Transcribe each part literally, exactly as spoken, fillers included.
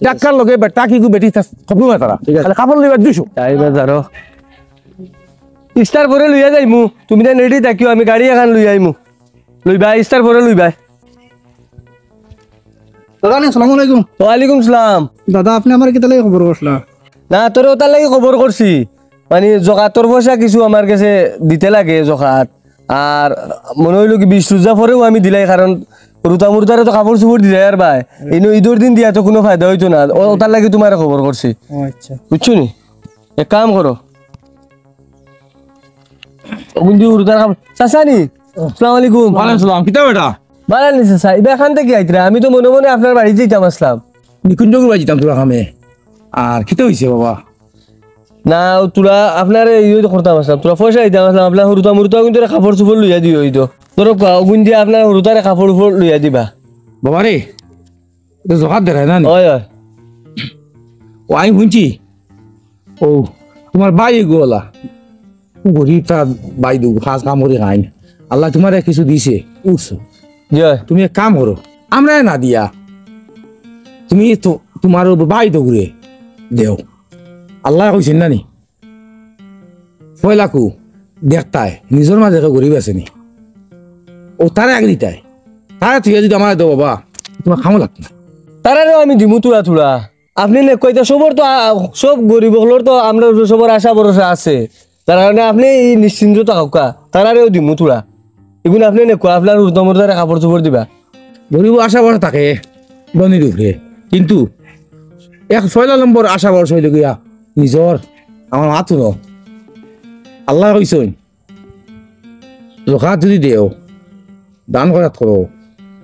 টাকার লগে বে-, টাকি গু বেটি তা-, খবর না তারা। ঠিক আছে। খালি কাপড় লইবার দুইশো। তাই বা ধরো। ইস্তার পরে লইয়া যাইমু, তুমি তাইন রেডি থাকিও, আমি গাড়ি এখান লইয়া আইমু। লইবা, ইস্তার পরে লইবা। দাদা, আসসালামু আলাইকুম। ওয়ালাইকুম সালাম। দাদা, আপনে আমারে কিতার লাগি খবর করছিলা? না, তোরে ওটার লাগি খবর করছি, মানে জকাতর পয়সা কিছু আমার গেছে দিতে লাগে জকাত। আর মনে অইলো কি বিশ রোজা পরেউ আমি দিলাই, কারণ রুতা মুরতারে তো কাপড় চুপড় দিলাই আর ভাই। ইনো ইদর দিন দিয়া তো কুনু ফায়দা অইতো না। ও, ওটার লাগি তুমারে খবর করছি। ও আচ্ছা। বুঝছো নি? এক কাম করো। অগুন দি রুতার কাপড়। চাচা নি? আসসালামু আলাইকুম। ওয়ালাইকুম সালাম। কিতা বেটা? বালা নি চাচা, ইবা এখান থাকি আইতরা? আমি তো মনে মনে আপনার বাড়িত যাইতাম আছলাম। নিকুঞ্জ গুরু বাড়িত যাইতাম তোরা কামে। আর কিতা অইছে বাবা? না, তোরা আপনারে ইয়ে তো করতাম আছলাম। তোরা পয়সা দিতাম আছলাম। আপনার হুরুতা মুরুতা অগুন তোরা কাপড় চুপড় লইয়া দিও, ওই তো। তোর কা-, অগুন দিয়া আপনার হুরুতারে কাপড় উপর লইয়া দিবা। বাবা রে, ইটা জকাত দেরায় না নি? অয়, অয়। ও, আমি হুনছি। ও, তুমার ভাই এগু অলা। গরিব তার ভাই দু, কাজ কাম করি খাইন। আল্লায় তুমারে কিছু দিছে, উঠছো। জি অয়। তুমি এক কাম করো, আমরারে না দিয়া, তুমি তো, তুমার ও ভাই দুগুরে দেও। আল্লায় কইছইন না নি? পয়লাকু দেখতায়, নিজর মাঝে কেউ গরিব আছে নি? ও তারে আগে দিতায়। তারে থুইয়া যদি আমারে দেও বাবা, তুমার কামো লাগতো না। তারারেও আমি দিমু থুড়া থুড়া। আপনে নেউক্কা, ইতা সবর তো, আ, সব গরিব অকলর তো আমরার উপরে সবর আশা ভরসা আছে। যার কারণে আপনে ই নিশ্চিন্ত থাকউক্কা, তারারেও দিমু থুড়া। ইগুন আপনে নেউক্কা, আপনার হুরুতা মুরুতারে কাপড় চুপড় দিবা। গরিব আশা ভরসা থাকে ধনীর উপরে, কিন্তু এক পয়লা নম্বর আশা ভরসা অইলো গিয়া নিজর। আমার মাত হুনো, আল্লায় কইছইন, জকাত যদি দেও, দান খয়রাত করো,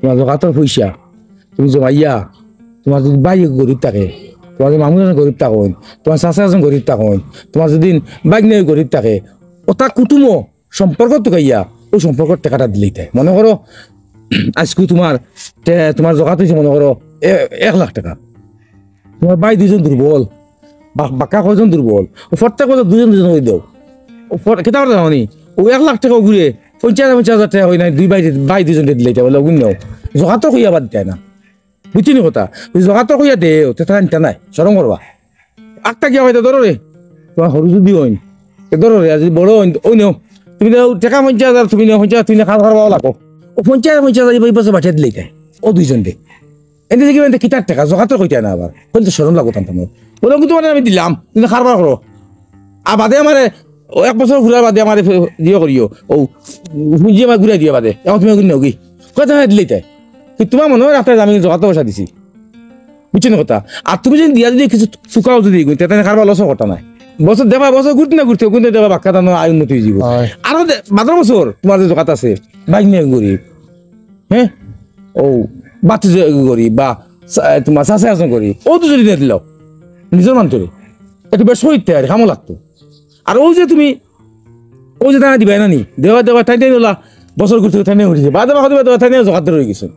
তুমার জকাতর পয়সা তুমি জমাইয়া, তুমার যদি ভাই গরিব থাকে, তুমার যদি মামু একজন গরিব থাকইন, তুমার চাচা একজন গরিব থাকইন, তুমার যদি ভাগ্নে গরিব থাকে, ওটা কুটুমও সম্পর্ক তুকাইয়া অউ সম্পর্কর টেকাটা দিলাইতায়। মনে করো, আইজকু তুমার টে-, তুমার জকাত অইছে মনে করো এ-, এক লাখ টেকা। তুমার ভাই দুইজন দুর্বল, বা-, বাক্কা কয়জন দুর্বল, অউ প্রত্যেক বছর দুইজন দুইজন করি দেও। অউ ফর-, কিতা করতায় জানো নি? অউ এক লাখ টেকা অগুরে পঞ্চাশ হাজার, পঞ্চাশ হাজার টেকা অয় না, দুই ভাই, ভাই দুইজনরে দিলাইতায়, বলে, "অগুন নেও।" জকাতর কইয়া বাদ দিতায় না। বুঝছো নি কথা? যদি জকাতর কইয়া দেও, তে তারা নিতা নায়, শরম করবা। আক্তা গিয়া কইতা, "ধরো রে, তুমার হুরু যদি অইন, তে ধরো রে, আর যদি বড় অইন, অউ নেও। তুমি নেও টেকা পঞ্চাশ হাজার, তুমি নেও পঞ্চাশ হাজার, তুমি নেও কাজ করবা, অউ লাগো। অউ পঞ্চাশ হাজার, পঞ্চাশ হাজার, ই বছর বাটিয়া দিলাইতায়, অউ দুইজনরে।" এনে দেখি, এনে কিতার টেকা, জকাতর কইতায় না আবার। কইলে তো শরম লাগবো তান তান। বলে, "অগু তুমারে আমি দিলাম, তুমি কারবার করো। আর বাদে আমারে, অউ এক বছর ফুরার বাদে আমারে ফে-, ইয়ে করিও, অউ পুঞ্জি আমারে ঘুরাই দিও বাদে, অখন তুমি অগুন নেওগি।" কইতা না দিলাইতায়। কিন্তু তুমার মনো রাখতায় যে আমি জকাতর পয়সা দিছি। বুঝছো নি কথা? আর তুমি যদি দিয়া যদি কিছু চুকাও যদি, তে তাইন কারবার লসও করতা নায়। বছর দেখবা, বছর ঘুরতে না ঘুরতে, অগুন দেখবা বাক্কা তান আয় উন্নতি অইযিবো। অয়। আরো দে-, বাদর বছর তুমার যে জকাত আছে, ভাগ্নে গরিব, হ্যাঁ? অউ, ভাতিজা গরিব বা চা-, তুমার চাচা একজন গরিব, অউ তো যদি দিয়া দিলাও, নিজর মানতরে। একটু বেশ করিতে আর কামো লাগতো। আর অউ যে তুমি, অউ যে তারা দিবায় না নি, দেওয়া, দেওয়া, তাইন তাইন অলা, বছর ঘুরতে ঘুরতে তাইন তাইন ঘুরছে। বাদে বাদে দেওয়া, দেওয়া, তাইন তাইন জকাত রইগেছইন।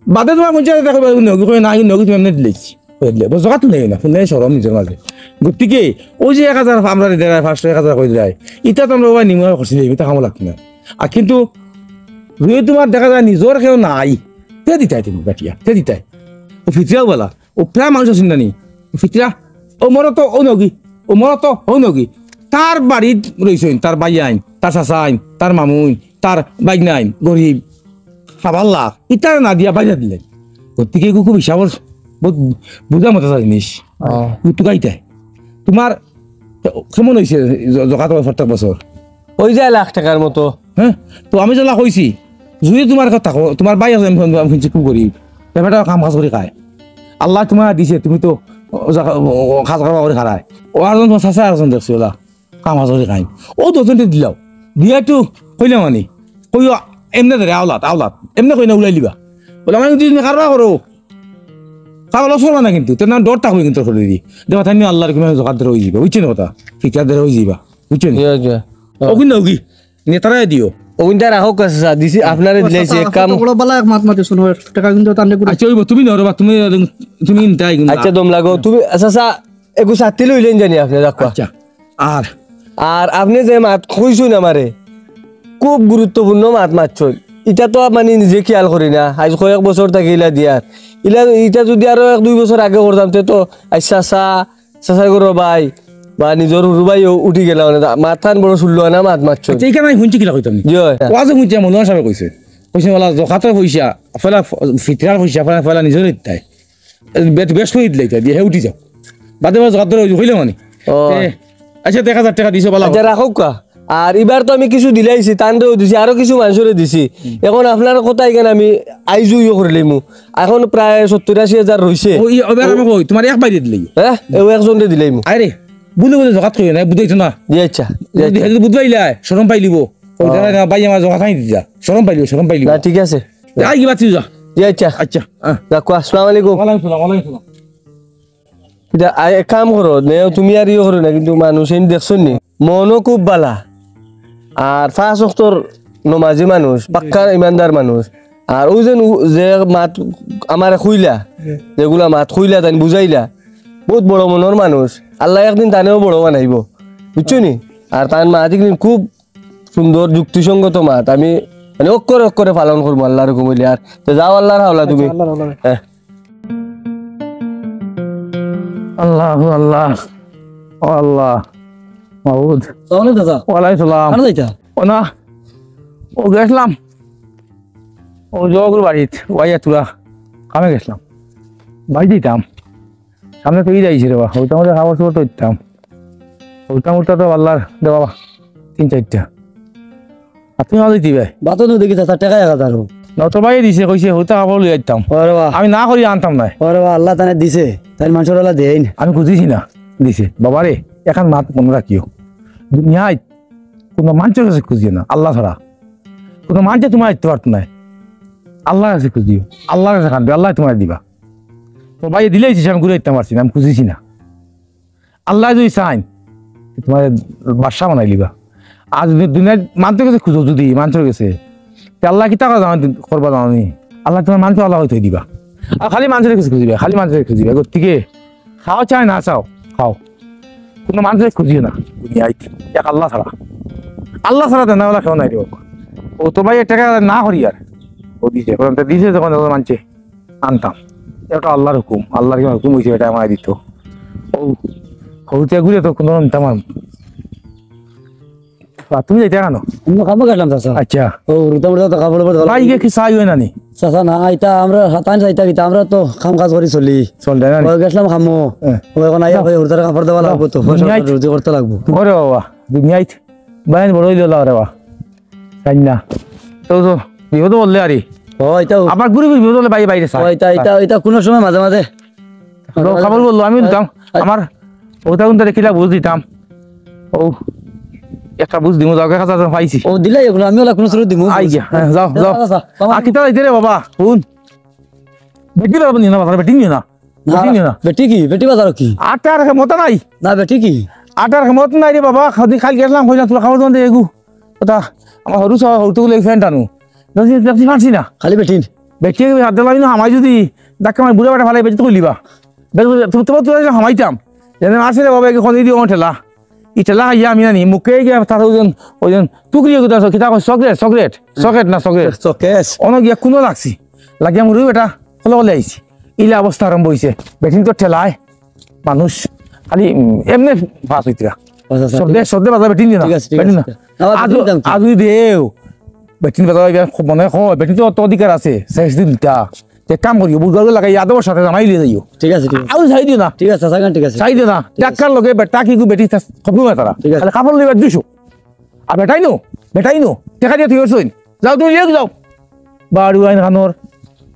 বাদে তুমার পঞ্চাশ হাজার টেকা কইবা, নগি কই না, নগি তুমি এমনে দিলাইছি। বুঝলে? বস জকাত নেই না, হুনলে শরম নিজর মাঝে। গতিকে অউ যে এক হাজার আমরারে দেরায়, পাঁচশো, এক হাজার করি দেরায়, ইটা তো আমরা অবায় নিমুয়া করছি, ইটা কামো লাগতো না। আর কিন্তু যদি তুমার দেখা যায় নিজর কেউ নাই, তে দিতায় তুমি বাটিয়া, তে দিতায়। অউ ফিতরাও বালা, অউ প্রায় মানুষ আছইন না নি, অউ ফিতরা, অউ মরতো, অউ নগি, অউ মরতো, অউ নগি। তার বাড়িত রইছইন, তার ভাইয়াইন, তার চাচাইন, তার মামুইন, তার ভাগ্নাইন, গরিব, খাবার লাখ, ইতারে না দিয়া বাইরে দিলাইন। গতিকে এগু খুব হিসাবর বউত বুঝা মতো জিনিস। অ। ইগু তুকাইতায়। তুমার কেমন অইছে জ-, জকাত অয় প্রত্যেক বছর? অই যায় লাখ টেকার মতো। হ্যাঁ? তো আমি যেলা কইছি, যদি তুমার কথা কও, তুমার ভাই আছে, আমি হুন-, আমি হুনছি খুব গরিব। তে বেটা কাম কাজ করি খায়। আল্লায় তুমারে দিছে, তুমি তো, ও, ও, কাজ কারবার করি খারায়। অউ আরজন তুমার চাচা আরজন দেখছি অলা। কাম কাজ করি খাইন। অউ দুইজনরে দিলাও। দিয়া একটু কইলাম আনি। কইও, এমনে ধরে, আওলাত, আওলাত। এমনে কই না উড়াই লিবা। বলে, "আমার যদি তুমি কারবার করো, খাওয়া লস করবা না কিন্তু।" তে না ডর থাকবে কিন্তু করে দি। দেখো, তাইন আল্লার হুকুমে জকাত ধরে অইযিবা। বুঝছো নি কথা? ফিতরা ধরে অইযিবা। বুঝছো নি? জি, জি। অগুন না অগি। নেতারা দিও। অগুন তারা হোক আছে স্যার, দিছি, আপনারে দিলাইছি এক কাম। কতগুলো বালা এক মাত মাতি শুনো, টেকা কিন্তু তানরে করে। আচ্ছা, অইবো, তুমি ধরো বা তুমি, তুমি নিতায় কিন্তু। আচ্ছা, দম লাগো। তুমি, আচ্ছা, স্যার, এগু সাথী লইলেন জানি আপনি, রাখো। আচ্ছা। আর? আর আপনি যে মাত কইছইন আমারে, খুব গুরুত্বপূর্ণ মাত মাতছইন। ইটা তো মানে নিজে খেয়াল করি না, আইজ কয়েক বছর থাকি ইলা দিয়ার। ইলা, ইটা যুদি আরো এক দুই বছর আগে করতাম, তে তো আইচ্ছা, চাচা, চাচার ঘরর ভাই, বা নিজর হুরু ভাইও উঠি গেলা, মানে, মাতখান বড় শুনলো না, মাত মাতছো। আচ্ছা, ইখান আমি হুনছি কিলা কইতাম নি? জি অয়। ওয়াজে হুনছি, মৌলানা সাবে কইছে। কইছে, "ওলা জকাতর পয়সা, পয়লা ফ-, ফিতরার পয়সা, পয়লা, পয়লা নিজর ইত্তায়। বে-, বেশ করি দিলে ইতা দিয়া, হে উঠি যাও।" বাদে বাদে জকাতর ওই কইলে মানে। ও। তে, আচ্ছা, এক হাজার টেকা দিছো, বালা আচ্ছা, কথা। রাখউক্কা। আর ইবার তো আমি কিছু দিলাইছি, তানরেও দিছি, আরো কিছু মানষরে দিছি। হুম। এখন আপনার কথা ইখান আমি আইজউ ইয়ে করিলিমু। এখন প্রায় সত্তর আশি হাজার রইছে। ও, ই, এবার আমি কই, তুমার এক বাইরে দিলাই। হ্যাঁ? এও একজনরে দিলাইমু। আরে, বুলে বুলে জকাত কইও না, বুঝাইছো না। জি আচ্ছা, জি আচ্ছা। যদি বুঝবাইলায়, শরম পাইলিবো। ও, ও। দাদা, ভাই আমার জকাত আনি দিতা। শরম পাইলিবো, শরম পাইলিবো। না, ঠিক আছে। আই কি বাতি যা। জি আচ্ছা। আচ্ছা, হ্যাঁ। রাখো, আসসালামু আলাইকুম। ওয়ালাইকুম সালাম, ওয়ালাইকুম সালাম। ইটা, আ, এক কাম করো, নেও তুমি আর ইয়ে করো না, কিন্তু মানুষ এইন দেখছো নি? মনও খুব বালা। আর পাঁচ ওয়াক্তর নমাজি মানুষ, পাক্কা ইমানদার মানুষ। আর অউ যেন উ-, যে মাত আমারে কইলা, জি। যেগুলা মাত কইলা, তাইন বুঝাইলা, বউত বড় মনর মানুষ। আল্লায় একদিন তানেও বড় বানাইবো, বুঝছো নি? আর তান মাত ইকদিন খুব সুন্দর যুক্তিসঙ্গত মাত, আমি মানে অক্ষরে অক্ষরে পালন করমু আল্লার হুকুম অইলে। আর তে যাও আল্লার হাওলা তুমি। আল্লার হাওলা। হ্যাঁ। আল্লাহু আল্লাহ, ও আল্লাহ, মাবুদ। সালাম আলাইকুম চাচা। ওয়ালাইকুম সালাম। কানো যাইতা? ও না, ও গেছলাম, ও জগর বাড়িত, ওয়াইয়া তুরা কামে গেছলাম, বাড়ি দিতাম। সামনে তো ঈদ আইছে রে বা, অউটা মধ্যে কাপড় চোপড় তো দিতাম। অউটা মোটা তো আল্লার দেওয়া তিন চাইরটা। আর তুমি মাঝে দিবে? বাতো নু দেখি চাচা, টেকা এক হাজার হোক। নত ভাইয়ে দিছে, কইছে, "হউতা কাপড় লইয়া আইতাম।" ওরে বাহ। আমি না করি আনতাম নায়। ওরে বাহ, আল্লায় তানে দিছে, তাইন মানষর আল্লায় দেইন। আমি খুজিছি না, দিছে। বাবারে, এখান মাত মনো রাখিও। দুনিয়াত কুনু মানষর গেছে খুজিও না, আল্লা ছাড়া। কুনু মানষে তুমারে দিতো পারতো নায়। আল্লার গেছে খুজিও, আল্লার গেছে কান্দিও, আল্লায় তুমারে দিবা। তো ভাইয়ে দিলাইছে, আমি ঘুরে দিতাম পারছি না, আমি খুজিছি না। আল্লায় যুদি চাইন, তুমারে বাদশা বানাইলিবা। আর যুদি দুনিয়ার মানষর গেছে খুজো, যুদি মানষর গেছে, তে আল্লায় কিতা করবা জানো নি? আল্লায় তুমার মানষর আল্লা অইতে দিবা। আর খালি মানষর গেছে খুজিবা, খালি মানষর গেছে খুজিবা। গতিকে খাও চাই না চাও, খাও। কুনু মানষর গেছে খুজিও না দুনিয়াত, এক আল্লা ছাড়া। আল্লা ছাড়া দেনাওয়ালা কেউ নাই রে বাবা। ও তো ভাইয়ে টেকা না করি আর। ও দিছে, অখন তো দিছে যখন, যখন মানষে আনতাম। ইটা আল্লার হুকুম, আল্লার কিতা হুকুম অইছে, ইটা আমারে দিতো। ও, হউতে ঘুরে তো কুনু নিতাম আর। আর তুমি যাইতা কেনে? আমি কামো গেছলাম, চাচা। আচ্ছা। ও, হুরুতা মুরুতা তো কাপড় উপর ধরা। ভাই, ইগে কি চাই অয় না নি? চাচা, না, ইতা আমরা হাতান চাইতা কিতা, আমরা তো কাম কাজ করি চলি। চল, দেয় না নি? ও, গেছলাম কামো। হ্যাঁ। ও, অখন আইয়া যাও। ভাই, হুরুতারে কাপড় দেওয়া যাও। লাগবো তো, পয়সা দুনিয়াত রুজি করতে লাগবো। ওরে বাবা, দুনিয়াত বাইন বড় অইলো রে বাবা। তাই না? তো, তো, বিপদ বললে আরে। ও, ইটা আবার ঘুরে ঘুরে বিপদ বললে বাইরে, বাইরে চায়। ও, ইটা, ইটা, ইটা কুনু সময় মাঝে মাঝে। তো, খবর বললো, আমিও দিতাম। আ-, আমার ওটা কোনটা দেখিলা বুঝ দিতাম। ও, একটা বুঝ দিমু, যাও, কাছে আছে, পাইছি। ও, দিলাই এগুলো, আমি ওলা কুনু সুরত দিমু। আই গিয়া, হ্যাঁ, যাও, যাও, যাও। যাও, যাও। আর কিতা যাইতে রে বাবা, হুন। বেটি বাজার নিও না, বাজার বেটি নিও না। না, বেটি নিও না। বেটি কি? বেটি বাজার কি? আটার খেমতা নাই। না, বেটি কি? আটার খেমত নাই রে বাবা, খালি, খালি গেছলাম, কইলাম, তোরা খাবার দোকান থেকে এগু। ওটা আমার হরু সহ হরু তো গুলো ফ্যান টানু। দেখছি, দেখছি, পারছি না। খালি বেটি? বেটি হাত দিলাম না, হামাই যদি ধাক্কা মারি বুড়া বেটা ফালাই বেটি তো কইলিবা। বেটি, তুমি, তোমার তো হামাইতাম। যেন আসে রে বাবা, একে খনি দিও ঠেলা। ই ঠেলা খাইয়া আমি জানি, মুখে গিয়া তার ওজন, ওজন টুকরি এগুতা আছে, কিতা কয়, চকলেট, চকলেট, চকলেট না চকলেট? চকলেট। অনো গিয়া কুনো লাগছি। লাগিয়া মুরুই বেটা, খলো খলে আইছি। ইলা অবস্থা আরম্ভ অইছে। বেটিন তো ঠেলায় মানুষ, খালি, উম, এমনে পাস অইতরা। আচ্ছা, আচ্ছা, শব্দে, ঠিক আছে। শব্দে বাজা বেটিন দিও না। ঠিক আছে, ঠিক বেটিন আছে। না। না, বাবা, আজু, তুমি যাও। আজু দেও। বেটিন বাজা ইবার খুব মনে হয়, বেটিন তো অত অধিকার আছে, শেষ দিন দিতা। তে কাম করিও, বুঝাও লাগে, ইয়াদবর সাথে জামাই লিয়ে যাইও। ঠিক আছে, ঠিক আছে। আউ চাই দিও না। ঠিক আছে, চাচা, ঠিক আছে। চাই দিও না। ঠিক আছে। টাকার লগে বে-, টাকি গু বেটি তা-, খবর না তারা। ঠিক আছে। খালি কাপড় লইবার দুইশো। আর বেটাই নো, বেটাই নো। টাকা দিয়া তুই অইছইন। যাও, তুমি লিয়ে যাও। বাড়ু আইন খানোর।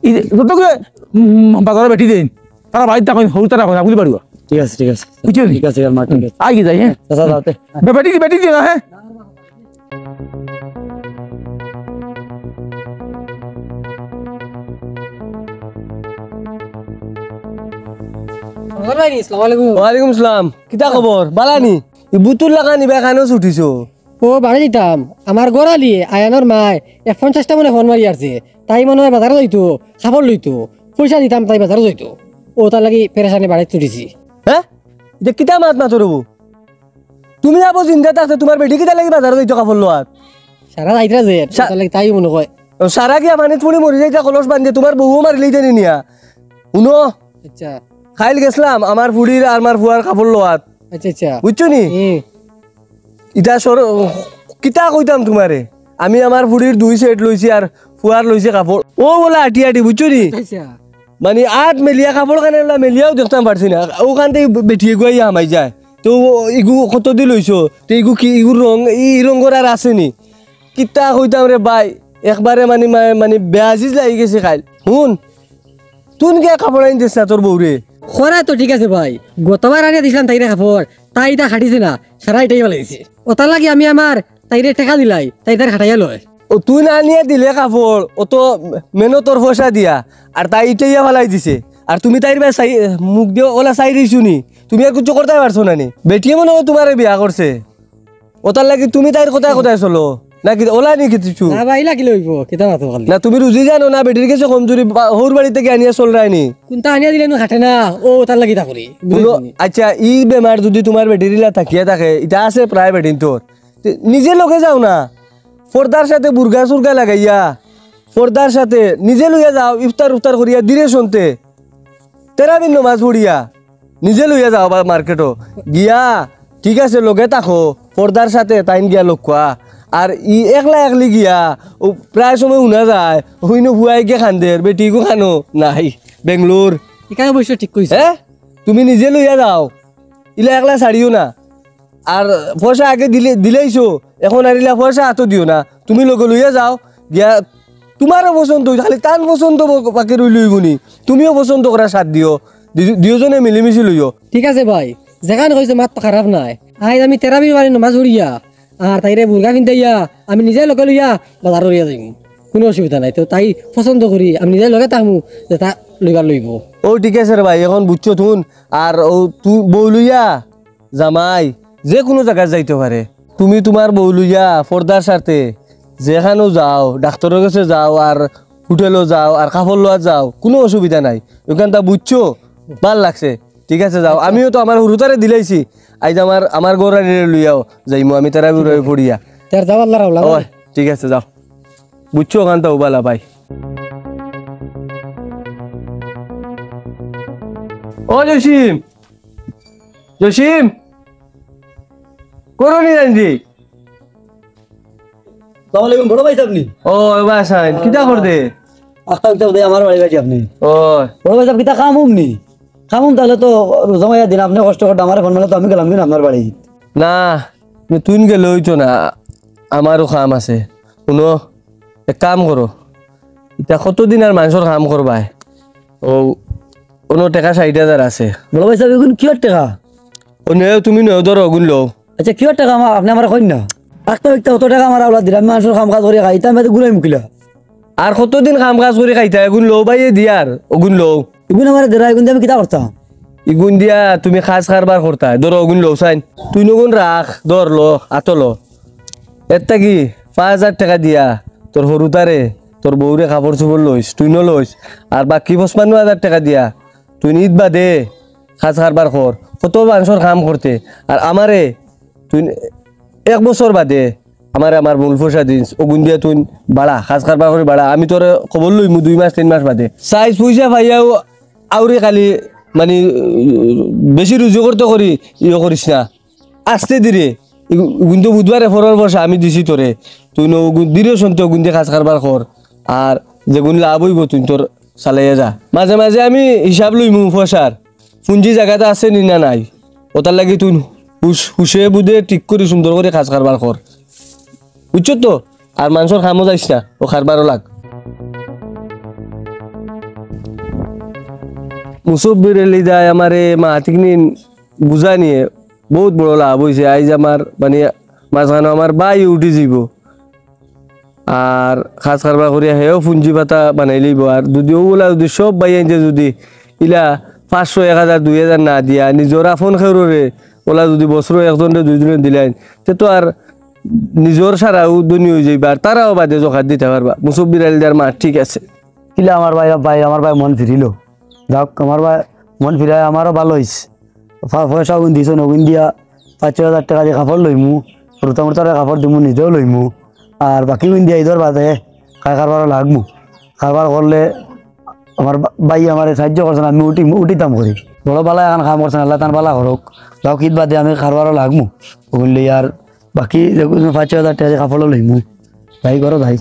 ই যে, যত করে, উম, বাজারো বেটি দেইন। তারা বাড়িত থাকইন, হউ তারা কইন, বুলি বাড়ুয়া। ঠিক আছে, ঠিক আছে। বুঝছো নি? ঠিক আছে, আমার ঠিক আছে। আই কি যাই, হ্যাঁ? চাচা, যাও তে। বে-, বেটি দি, বেটি দি না, হ্যাঁ? আমার ভাই, আসসালামু আলাইকুম। ওয়ালাইকুম আসসালাম। কিতা খবর? বালা নি? ই বুতুল লাখান ইবা কেনে ছুটিছো? ও, বাড়ি দিতাম। আমার ঘর আলিয়ে, আয়ানোর মায়, এক পঞ্চাশটা মনে ফোন মারি আছে। তাই মনে হয় বাজারো যাইতো, কাপড় লইতো। পয়সা দিতাম, তাই বাজারো যাইতো। ও, তার লাগি পেরেশানি বাড়িত ছুটিছি। হ্যাঁ? ইটা কিতা মাত মাতো রে বউ? তুমি আবো জিন্দা থাকতে তুমার বেটি কিতা লাগি বাজারো যাইতো কাপড় লওয়াত? সারা যাইতরা যে, সা-, তার লাগি তাই মনে কয়। ও, সারা গিয়া পানিত পড়ি মরি যাইতা কলস বান্ধিয়া, তুমার বউও মারিলিতা নি নিয়া। হুনো, আচ্ছা। কাইল গেছলাম আমার ফুড়ির আর আমার ফুয়ার কাপড় লওয়াত। আচ্ছা, আচ্ছা। বুঝছো নি? হুম। ইতা সর-, কিতা কইতাম তুমারে? আমি আমার ফুড়ির দুই সেট লইছি আর ফুয়ার লইছি কাপড়। অউ বলা আটি আটি, বুঝছো নি? আচ্ছা। মানে আত মেলিয়া কাপড় খান অলা মেলিয়াও দেখতাম পারছি না। অখানতে বেটি এগু আইয়া হামাই যায়। তো ও ইগু কত দি লইছো? তো ইগু কি, ইগুর রং, ই রঙর আর আছে নি? কিতা কইতাম রে ভাই, একবারে মানে, মা-, মানে বেআজিজ লাগি গেছে কাইল। হুন, তুই কিয়া কাপড় আনি দিস না তোর বউরে? খরা তো ঠিক আছে ভাই, গতবার আনিয়া দিছলাম তাইরে কাপড়, তাই ইতা খাটিছে না, সারা ইটাই ফালাই দিছে। অতার লাগি আমি আমার তাইরে টেকা দিলাই, তাই তার খাটাইয়া লয়। ও তুই না আনিয়া দিলে কাপড়, অত মেহনতর পয়সা দিয়া, আর তাই ইটাইয়া ফালাই দিছে। আর তুমি তাইর বায় চাই-, মুখ দিয়া অলা চাই রইছো নি? তুমি আর কিচ্ছু করতায় পারছো না নি? বেটিয়ে মনে অয় তুমারে বিয়া করছে। অতার লাগি তুমি তাইর কথায় কথায় চলো। না কি, অলা নি কিচ্ছু? না ভাই, ইলা কিলা অইবো? কিতা মাতো খালি? না, তুমি রুজি জানো না, বেটির গেছে কমজুরি, বা-, হউর বাড়ি থাকি আনিয়া চলরায় নি? কুনটা আনিয়া দিলে নু খাটে না, অউ তার লাগি তা করি। বুঝছো নি? আচ্ছা, ই বেমার যুদি তুমার বেটির ইলা থাকিয়া থাকে, ইতা আছে প্রায় বেটিন্তর। তে নিজে লগে যাও না, পর্দার সাথে বুরকা সুরকা লাগাইয়া, পর্দার সাথে নিজে লইয়া যাও, ইফতার উফতার করিয়া ধীরে সুস্থে। তেরাবির নমাজ পড়িয়া নিজে লইয়া যাও বা মার্কেটো গিয়া, ঠিক আছে, লগে থাকো, পর্দার সাথে তাইন গিয়া লউক্কা। আর ই একলা একলি গিয়া, অউ প্রায় সময় হুনা যায়, অউ ইনো ফুয়ায় গিয়া কান্দের, বেটি গু কানো নাই, বেঙ্গলোর। ইখান অবশ্য ঠিক কইছো। হে? তুমি নিজে লইয়া যাও, ইলা একলা ছাড়িও না। আর পয়সা আগে দিলে, দিলাইছো, এখন আর ইলা পয়সা আতো দিও না, তুমি লগে লইয়া যাও, গিয়া তুমারও পছন্দ অইছে, খালি তান পছন্দ বা-, বাকি রইল অইবো নি, তুমিও পছন্দ করার সাথ দিও, দি-, দুইওজনে মিলিমিশি লইও। ঠিক আছে ভাই, যেখান কইছো মাত তো খারাপ নায়। আইজ আমি তেরাবির বাড়ি নমাজ পড়িয়া, আর তাইরে বুরকা পিন্দাইয়া, আমি নিজে লগে লইয়া বাজারো লইয়া যাইমু, কুনু অসুবিধা নাই। তো তাই পছন্দ করি, আমি নিজে লগে থাকমু, যেতা লইবার লইবো। অউ ঠিক আছে রে ভাই, এখন বুঝছো তুন, আর অউ তুই বউ লইয়া জামাই যে কুনু জাগাত যাইতো পারে। তুমি তুমার বউ লইয়া পর্দার সাথে যেখানো যাও, ডাক্তরর গেছে যাও, আর হোটেলো যাও, আর কাপড় লওয়াত যাও, কুনু অসুবিধা নাই। অখানতা বুঝছো? ভালা লাগছে। ঠিক আছে, যাও। আমিও তো আমার হুরুতারে দিলাইছি। আইজ আমার, আমার ঘরআলিরে লইয়াও যাইমু আমি তেরাবি উরাবি পড়িয়া। তে যাও, আল্লার হাওলা। অয়, ঠিক আছে, যাও। বুঝছো, অখানতা অউ ভালা ভাই। ও জসিম, জসিম, করো নি জানজি? আসসালামু আলাইকুম, বড় ভাই সাব নি? ও, এবার আসাইন, কিতা করতে? আখতা উখতা উদয় আমার বাড়ি বাড়ি আপনি। ও। বড় ভাই সাব, কিতা কাম উম নি? কাম উম তাইলে তো রোজা মাইয়া দিন আপনি কষ্ট করতে আমারে ফোন মারলে তো আমি গেলাম দিন আপনার বাড়ি। না, তুমি তুইন গেলে অইতো না, আমারও কাম আছে। হুনো, এক কাম করো, ইতা কতদিন আর মানষর কাম করবায়? অউ, অনো টেকা ষাইট হাজার আছে। বড় ভাই সাব, ইগুন কিয়র টেকা? অউ নেও, তুমি নেও, ধরো, অগুন লও। আচ্ছা, কিয়র টেকা আমা-, আপনে আমারে কইন না। আখতা উখতা অত টেকা আমার আওলাদ দিলাম, আমি মানষর কাম কাজ করি খাই, ইতা আমি ঘুরাইমু কিলা? আর কতদিন কাম কাজ করি খাইতা? ইগুন লও ভাইয়ে দিয়ার, অগুন লও। ইগুন আমারে দেরা, ইগুন দিয়া আমি কিতা করতাম? ইগুন দিয়া তুমি কাজ কারবার করতায়, ধরো অগুন লও চাইন। তুইন অগুন রাখ, ধর ল, আতো ল। এর থাকি পাঁচ হাজার টেকা দিয়া তোর হুরুতারে, তোর বউরে কাপড় চোপড় লইস, তুইনও লইস। আর বাকি পঁচপান্ন হাজার টেকা দিয়া তুইন ইদ বাদে কাজ কারবার কর। কত মানষর কাম করতে। আর আমারে তুইন এক বছর বাদে আমারে আমার মূল পয়সা দিস, অগুন দিয়া তুইন বাড়া, কাজ কারবার করি বাড়া। আমি তোরে খবর লইমু দুই মাস তিন মাস বাদে। চাইছ পয়সা পাইয়াও আউরি খালি, মানে, বেশি রুজি করতে করি, ইয়ে করিস না। আস্তে ধীরে, ইগু-, ইগুন তো বুধবারে ফরর পয়সা আমি দিছি তোরে। তুইন অগুন ধীরে সুস্থে অগুন দি কাজ কারবার কর। আর যেগুন লাভ অইবো তুইন তোর চালাইয়া যা। মাঝে মাঝে আমি হিসাব লইমু পয়সার। পুঞ্জি জাগাত আছে নি না নাই। অতার লাগি তুইন হুশ-, হুশে বুধে ঠিক করি সুন্দর করি কাজ কারবার কর। বুঝছো তো? আর মানষর কামো যাইস না, অউ কারবারও লাগ। মুসব্বির আলী দায় আমারে মাতিক নিন বুঝা নিয়ে বউত বড় লাভ অইছে। আইজ আমার, মানে, মাঝখানো আমার ভাইও উঠি যাইবো। আর কাজ কারবার করিয়া হেও পুঞ্জি পাতা বানাই লইবো। আর যুদি অউলা যুদি সব ভাইয়াইন্তে যুদি ইলা পাঁচশো, এক হাজার, দুই হাজার না দিয়া নিজর আপন কেউররে অলা যুদি বছরো একজনরে দুইজনরে দিলাইন, তে তো আর নিজর সারাও ধনী অইযাইবা, আর তারাও বাদে জকাত দিতা পারবা। মুসব্বির আলী দার মাত ঠিক আছে। কিলা আমার ভাই, ভাই, আমার ভাই মন ফিরিলো। যাউক, আমার ভাই মন ফিরায় আমারও ভালা অইছে। পা-, পয়সা অগুন দিছইন, অগুন দিয়া পাঁচ ছয় হাজার টেকা দি কাপড় লইমু, হুরুতা মুরুতারে কাপড় দিমু, নিজেও লইমু। আর বাকি অগুন দিয়া ইদর বাদে কাজ কারবারও লাগমু। কারবার করলে আমার বা-, ভাই আমারে সাহায্য করছইন, আমি উঠি, উঠিতাম করি। বড় ভালা একখান কাম করছইন, আল্লায় তান ভালা করউক। যাউক, ইদ বাদে আমি কারবারো লাগমু। অগুন লইয়া আর বাকি যে কুনু পাঁচ ছয় হাজার টেকা দি কাপড় লইমু। যাই করো, যাই।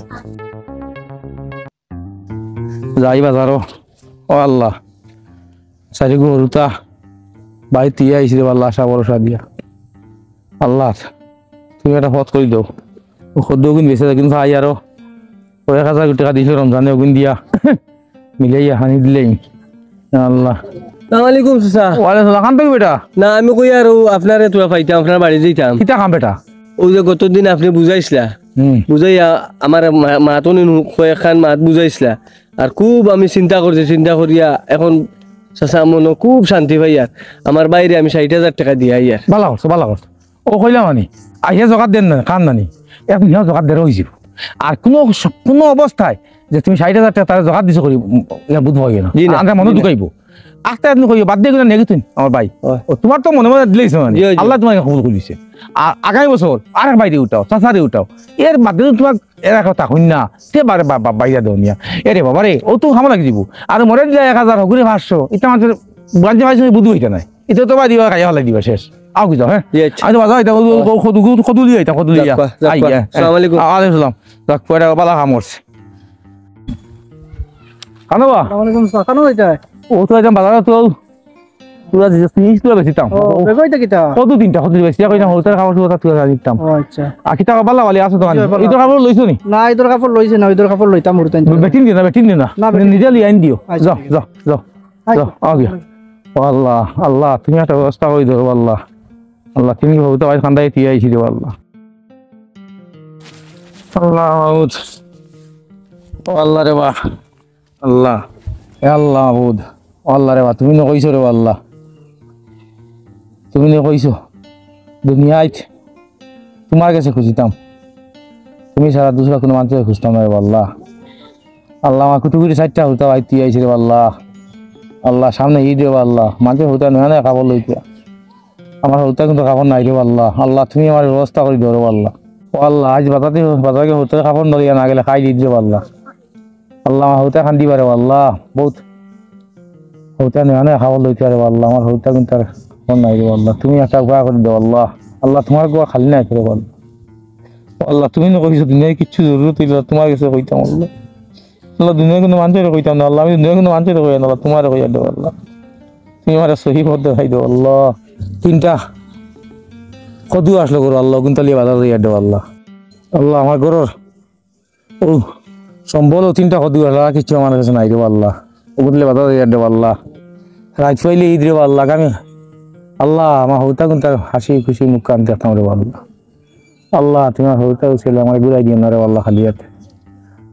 যাই বাজারো। ও আল্লাহ, চাইরগু হুরুতা বাড়িত থুইয়া আইছি রে আল্লাহ, আশা ভরসা দিয়া। আল্লাহ, তুমি একটা পথ করি দেও। অউ কদু অগুন বেচি, অগুন পাই আরো। অউ এক হাজার টেকা দিছো রমজানে, অগুন দিয়া মিলাইয়া আনি দিলাইমু। ইয়া আল্লাহ। আসসালামু আলাইকুম চাচা। ওয়ালাইকুম সালাম। কান থাকি বেটা? না, আমি কই আর অউ আপনারে থুড়া পাইতাম, আপনার বাড়ি যাইতাম। কিতা কাম বেটা? অউ যে গত দিন আপনে বুঝাইছলা, হুম। বুঝাইয়া আমার মা-, মাতও নিন কয়েকখান মাত বুঝাইছলা। আর খুব আমি চিন্তা করছি, চিন্তা করিয়া এখন চাচা মনো খুব শান্তি পাইয়ার। আমার ভাইরে আমি ষাইট হাজার টেকা দিয়া আইয়ার। ভালা করছো, ভালা করছো। অউ কইলাম আনি, আইয়া জকাত দেন না, কান নানি। এক মিনিট জকাত দেওয়া অইযিবো। আর কুনু স-, কুনু অবস্থায় যে তুমি ষাইট হাজার টেকা তারে জকাত দিছো করি, উম, ইয়া বুঝবো অইবো না। জি না, আমরা মনো জি না। দুখাইবো। আস্তে আস্তে কইও, বাদ দিয়া অগুন নেগি তুই, আমার ভাই। অয়। অউ তুমার তো মনে মনে দিলাইছো মানে। জি, জি। আল্লায় তুমারে কবুল করিলিছে। আর আগামী বছর আরেক ভাইরে উঠাও, চাচারে উঠাও। এর বাদে তো তুমার এরা কথা কইন না। তে বারে বা-, বা-, বাইরা দেও নিয়া। এরে বাবা রে, অউ তো হামলা লাগি দিবো। আর মরে দিলা এক হাজার, হগুরে পাঁচশো। ইতা মানষে বুঝাইতে পারছে না, বুদ্ধি অইতা নায়। ইতা তো বাদ দিবা, খাইয়া ফালাই দিবা, শেষ। আও কি যাও, হ্যাঁ? জি, আচ্ছা। আচ্ছা, বাজাও, ইতা কদু, কদু, কদু, কদু দিয়া, ইতা কদু দিয়া। যাক, যাক, আই, যাক। আই, আসসালামু আলাইকুম। ওয়ালাইকুম সালাম। যাক, পুয়াটা বালা কাম করছে। কানো বা? আসসালামু আলাইকুম, স্যার। কানো যাইতায়? অউ তো যাইতাম বাজারো তো, পুরা জিনিস, জিনিস পুরা বেচিতাম। ও, বেগই তো কিতা? কদু তিনটা, কদু বেচিয়া কইতাম, হউতার কাপড় চোপড় তুই আর দিতাম। ও, আচ্ছা। আর কিতা বালা বালি আছে দোকানে? জি, বালা। ইদর কাপড় লইছো নি? না, ইদর কাপড় লইছি না, ইদর কাপড় লইতাম, হুরুতাইন। বেটিন দিও না, বেটিন দিও না। না, বেটিন নিজে লইয়া আইন দিও। আচ্ছা, যাও, ঠিক আছে। যাও, যাও। আচ্ছা। যাও, আও গিয়া। ও আল্লাহ, আল্লাহ, তুমি একটা ব্যবস্থা করি দেও, আল্লাহ। আল্লাহ, তুমি হউতা ভাই খান্দাই থুইয়া আইছি দেও, আল্লাহ। আল্লাহ মাবুদ। ও আল্লাহ রে বা। আল্লাহ। এ আল্লাহ মাবুদ। ও আল্লাহ রে বা, তুমি নু কইছো রে বা আল্লাহ। তুমি নু কইছো। দুনিয়াত তুমার গেছে খুজিতাম। তুমি ছাড়া দুসরা কুনু মানষরে খুজতাম না রে বা আল্লাহ। আল্লাহ, আমার কুটি কুটি চাইরটা হউতা বাড়িত থুইয়া আইছি রে বা আল্লাহ। আল্লাহ, সামনে ইদ রে বা আল্লাহ, মানষে হউতা নয়া নয়া কাপড় লইতা। আমার হউতা কিন্তু কাপড় নাই রে বা আল্লাহ। আল্লাহ, তুমি আমার ব্যবস্থা করি দেও রে বা আল্লাহ। ও আল্লাহ, আইজ বাজাতে, বাজারে হউতা কাপড় ধরিয়া না গেলে কাইল ইদ রে বা আল্লাহ। আল্লাহ, আমার হউতা কান্দিবা রে বা আল্লাহ, বউত। হউতা নয়া নয়া কাপড় লইতা রে বা আল্লাহ, আমার হউতা কিন্তু আর কাপড় নাই রে বা আল্লাহ। তুমি একটা উপায় করি দেও আল্লাহ। আল্লাহ, তুমার ঘর খালি নাই রে বা আল্লাহ। ও আল্লাহ, তুমি নু কইছো দুনিয়ার কিচ্ছু জরুরত অইলে তুমার গেছে কইতাম আল্লাহ। আল্লাহ, দুনিয়ার কুনু মানষরে কইতাম না আল্লাহ, আমি দুনিয়ার কুনু মানষরে কইয়ার না আল্লাহ, তুমারে কইয়ার দেও আল্লাহ। তুমি আমারে সহি পথ দেখাই দেও আল্লাহ। তিনটা কদু আছলো ঘরো আল্লাহ, অগুন তালি বাজার যাইয়া দেও আল্লাহ। আল্লাহ, আমার ঘরর অউ সম্বল অউ তিনটা কদু আছলো, আর কিচ্ছু আমার গেছে নাই রে বা আল্লাহ। অগুন তালি বাজার যাইয়া দেও আল্লাহ। রাইত পাইলে ইদ রে বা আল্লাহ, আমি আল্লাহ, আমার হউতা কুন্তা হাসি খুশি মুখ কান দেখতাম রে বা আল্লাহ। আল্লাহ, তুমার হউতা ছেলে আমারে ঘুরাই দিও না রে আল্লাহ, খালি আতে।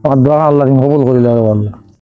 আমার দোয়া আল্লাহ তুমি কবুল করিলাও রে আল্লাহ।